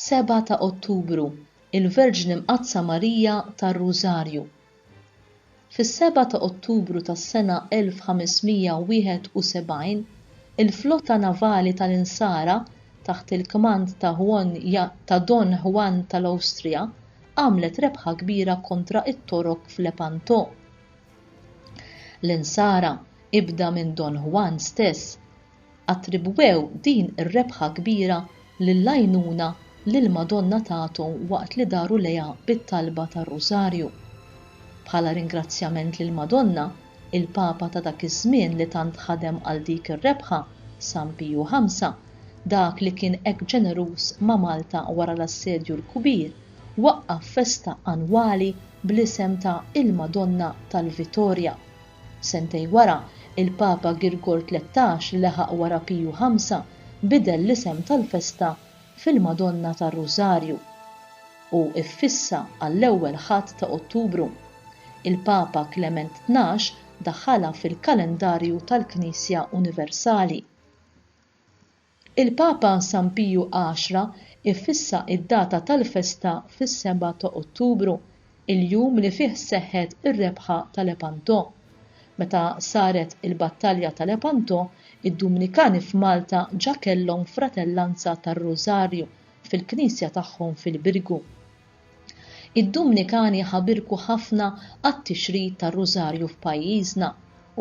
7 ta' Ottubru, Il-Verġni Mqaddsa Marija tar-Rużarju. Fis-7 ta' Ottubru tas-sena 1571, il-flotta navali tal-Insara taħt il-kmand ta' Juan ta' Don Juan tal-Awstrija għamlet rebħa kbira kontra t-Torok f'Lepanto. L-Insara, ibda minn Don Juan stess, attribwew din ir-rebħa kbira lill-għajnuna li l-Madonna tathom waqt li daru lejha bit-talba tar-Rużarju. Bħala ringrazzjament lill-Madonna, il-Papa ta' dak iż-żmien li tant ħadem għal dik ir-rebħa, San Piju Ħamsa, dak li kien hekk ġeneruż ma' Malta wara l-Assedju l-Kbir, waqqaf festa annwali bl-isem ta' Il-Madonna tal-Vitorja. Sentejn wara, il-Papa Girgor 13 li leħaq wara Piju Ħamsa bidel l-isem tal-festa fil-Madonna tar-Rużarju u ffissa għall-ewwel Ħadd ta' Ottubru. Il-Papa Klement 12 daħħalha fil-kalendarju tal-Knisja Universali. Il-Papa San Piju Għaxra iffissa d-data tal-festa fis-7 ta' Ottubru, il-jum li fih seħħet ir-rebħa ta' Lepanto. Meta saret il-battalja ta' Lepanto, id-Dumnikani f'Malta ġa kellhom fratellanza tar-Rużarju fil-knisja tagħhom fil-Birgu. Id-Dumnikani ħabirku ħafna għat-tixrid tar-Rużarju f'pajjiżna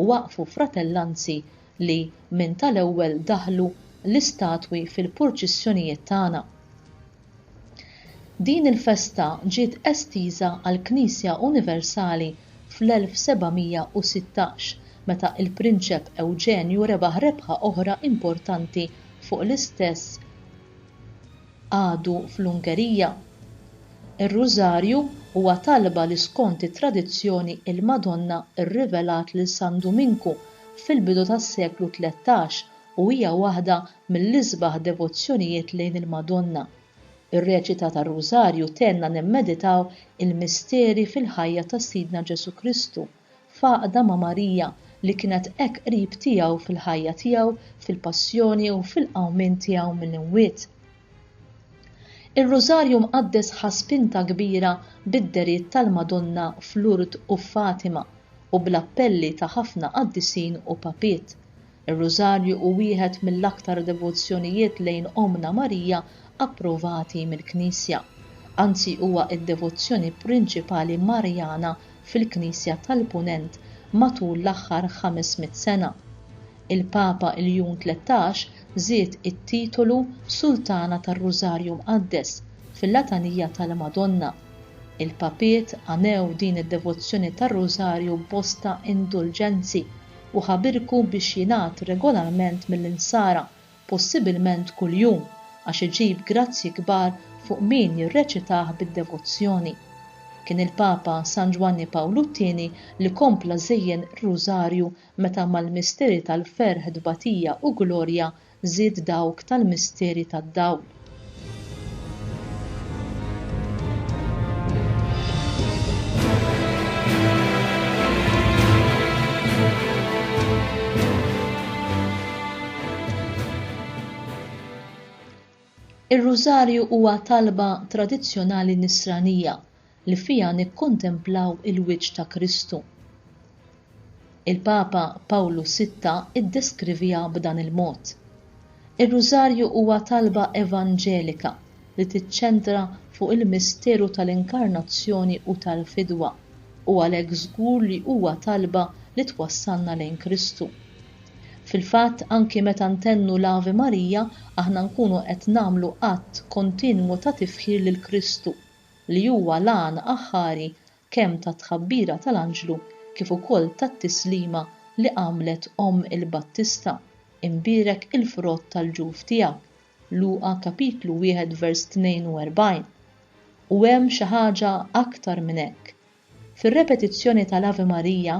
u waqqfu fratellanzi li minn tal-ewwel daħlu l-istatwi fil-purċissjonijiet tagħna. Din il-festa ġiet estiża għall-Knisja Universali fl-1716 meta l-Prinċep Ewġenju rebaħ rebħa oħra importanti fuq l-istess għadu fl-Ungerija. Ir-Rużarju huwa talba li skont it-tradizzjoni il-Madonna rrivelat lil San Duminku fil-bidu tas-seklu 13 u hija waħda mill-isbaħ devozzjonijiet lejn il-Madonna. Ir-reċita tar-Rużarju tgħinna nimmeditaw il-misteri fil-ħajja ta' Sidna Ġesù Kristu f'għaqda ma' Marija li kienet hekk qrib tiegħu fil-ħajja tiegħu, fil-passjoni u fil-qawmien tiegħu mill-imwiet. Ir-Rużarju Mqaddes ħa spinta kbira bid-dehriet tal-Madonna f'Lourdes u f'Fatima u bl-appelli ta' ħafna qaddisin u papiet. Ir-Rużarju hu wieħed mill-aktar devozzjonijiet lejn Ommna Marija approvati mill-Knisja. Anzi huwa d-devozzjoni prinċipali Marjana fil-Knisja tal-Punent matul l-aħħar 500 sena. Il-Papa Ljun 13 żied it-titolu Sultana tar-Rużarju Mqaddes fil-Latanija tal-Madonna. Il-Papiet għanew din id-devozzjoni tar-Rużarju b'bosta indulġenzi u ħabirku biex jingħad regolarment mill-Insara possibilment kuljum, għax iġib grazzji kbar fuq min jirreċitah bid-devozzjoni. Kien il-Papa San Ġwanni Pawlu t-Tieni li kompla żejjen ir-Rużarju meta mal-misteri tal-ferħ, tbatija u glorja żied dawk tal-misteri tad-dawl. Ir-Rużarju huwa talba tradizzjonali Nisranija li fiha nikkontemplaw il-wiċċ ta' Kristu. Il-Papa Pawlu Sitta ddeskriviha b'dan il-mod, Ir-Rużarju huwa talba evanġelika li tiċċentra fuq il-misteru tal-Inkarnazzjoni u tal-Fidwa u għalhekk żgur li huwa talba li twassalna lejn Kristu. Fil-fatt, anki meta ntennu l-Ave Maria, aħna nkunu qed nagħmlu att kontinwu ta' tifħir lil Kristu, li huwa l-għan aħħari kemm tat-tħabbira tal-anġlu kif ukoll tat-tislima li għamlet omm il-Battista, Imbierek il-frott tal-ġuf tiegħek, Luqa kapitlu wieħed vers 42. U hemm xi ħaġa aktar minn hekk. Fir-repetizzjoni tal-Ave Maria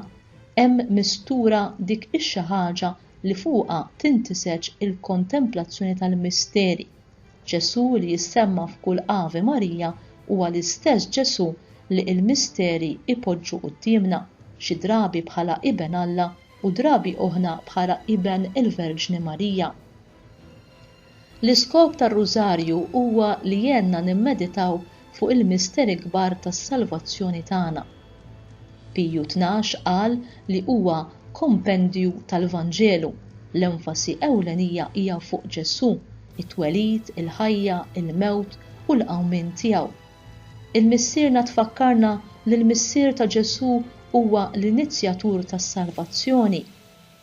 hemm mistura dik ix-xi ħaġa li fuqha tintiseġ il-kontemplazzjoni tal-misteri. Ġesù li jissemma f'kull Ave Maria huwa l-istess Ġesù li l-misteri jpoġġu quddiemna, xi drabi bħala Iben Alla u drabi oħna bħala Iben il-Verġni Marija. L-iskop tar-Rużarju huwa li jgħinna nimmeditaw fuq il-misteri kbar tas-salvazzjoni tagħna. Piju 12 qal li huwa kompendju tal-Vanġelu, l-enfasi ewlenija hija fuq Ġesù, it-twelid, il-ħajja, il-mewt u l-qawmien tiegħu. Il-Missierna tfakkarna li l-Missier ta' Ġesù huwa l-inizjatur tas-salvazzjoni.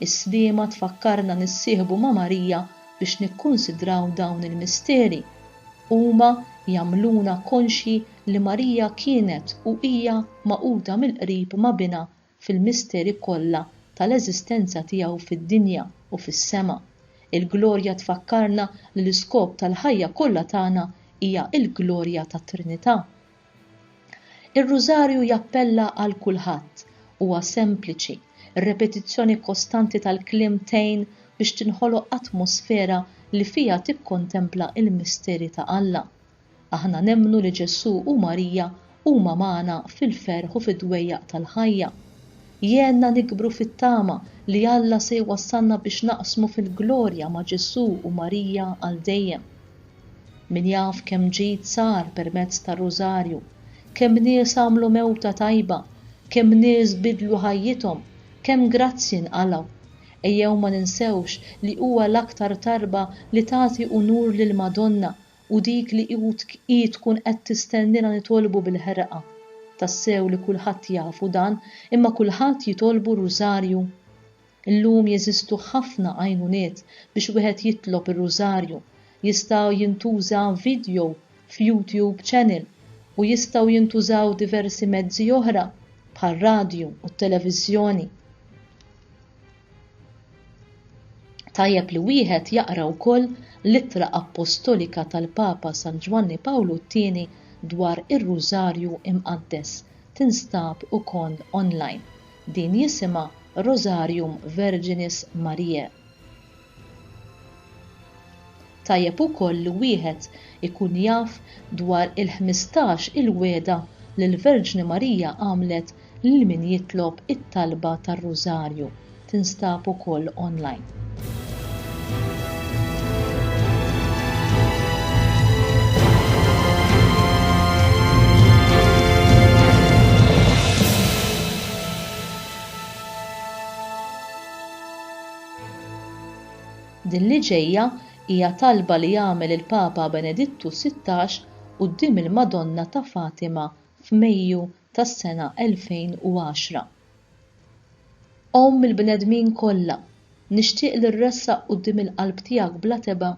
Is-Sliema tfakkarna nissieħbu ma' Marija biex nikkunsidraw dawn il-misteri. Huma jagħmluna konxji li Marija kienet u hija magħquda mill-qrib ma' Binha fil-misteri kollha tal-eżistenza tiegħu fid-dinja u fis-sema. Il-Glorja tfakkarna li l-iskop tal-ħajja kollha tagħna hija l-glorja tat-Trinità. Ir-Rużarju jappella għal kulħadd. Huwa sempliċi. Ir-repetizzjoni kostanti tal-kliem tgħin biex tinħoloq atmosfera li fiha tikkontempla l-misteri ta' Alla. Aħna nemmnu li Ġesù u Marija huma magħna fil-ferħ u fid-dwejjaq tal-ħajja. Jgħinna nikbru fit-tama li Alla se jwassalna biex naqsmu fil-glorja ma' Ġesù u Marija għal dejjem. Min jaf kemm ġid sar permezz tar-Rużarju, kemm nies għamlu mewta tajba, kemm nies biddlu ħajjithom, kemm grazzji nqalgħu. Ejjew ma ninsewx li huwa l-aktar talba li tagħti unur lill-Madonna u dik li hi tkun qed tistennina nitolbu bil-ħerqa. Tassew li kulħadd jafu dan, imma kulħadd jitolbu r-Rużarju? Illum jeżistu ħafna għajnuniet biex wieħed jitlob ir-Rużarju. Jista' jintuża video f'YouTube channel u jistgħu jintużaw diversi mezzi oħra bħar-radju u t-televiżjoni. Tajjeb li wieħed jaqra wkoll l-Ittra Appostolika tal-Papa San Ġwanni Pawlu t-Tieni dwar ir-Rużarju Imqaddes, tinstab ukoll online. Din jisimha Rosarium Virginis Mariae. Tajjeb ukoll li wieħed ikun jaf dwar il-15 il-wegħda li l-Verġni Marija għamlet lil min jitlob it-talba tar-Rużarju. Tinstab ukoll online. Din li ġejja hija talba li għamel il-Papa Benedittu 16 quddiem il-Madonna ta' Fatima f'Mejju tas-sena 2010. Omm il-bnedmin kollha, nixtieq li rressaq quddiem il-qalb tiegħek bla tebgħa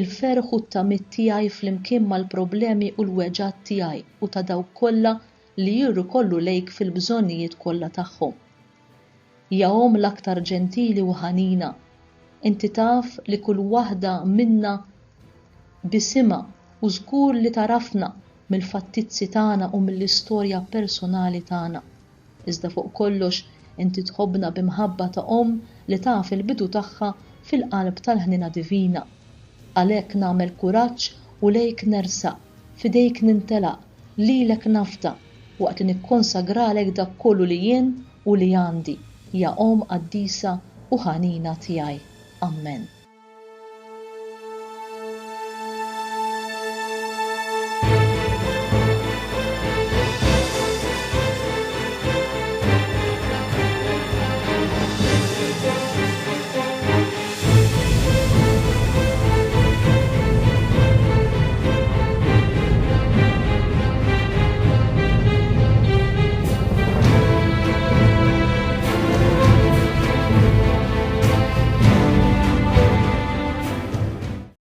il-ferħ u t-tamiet tiegħi flimkien mal-problemi u l-weġgħat tiegħi u ta' dawk kollha li jirrikollu lejk fil-bżonnijiet kollha tagħhom. Ja Omm l-aktar ġentili u ħanina, inti taf li kull waħda minna b'isimha u żgur li tagħrafna mill-fattizzi tagħna u mill-istorja personali tagħna. Iżda fuq kollox inti tħobbna bi mħabba ta' omm li taf il-bidu tagħha fil-qalb tal-ħniena divina. Għalhekk nagħmel kuraġġ u lejk nersaq, f'idejk nintelaq, lilek nafda, waqt li nikkonsagralek dak kollu li jien u li għandi, ja Omm qaddisa u ħanina tiegħi. Ammen.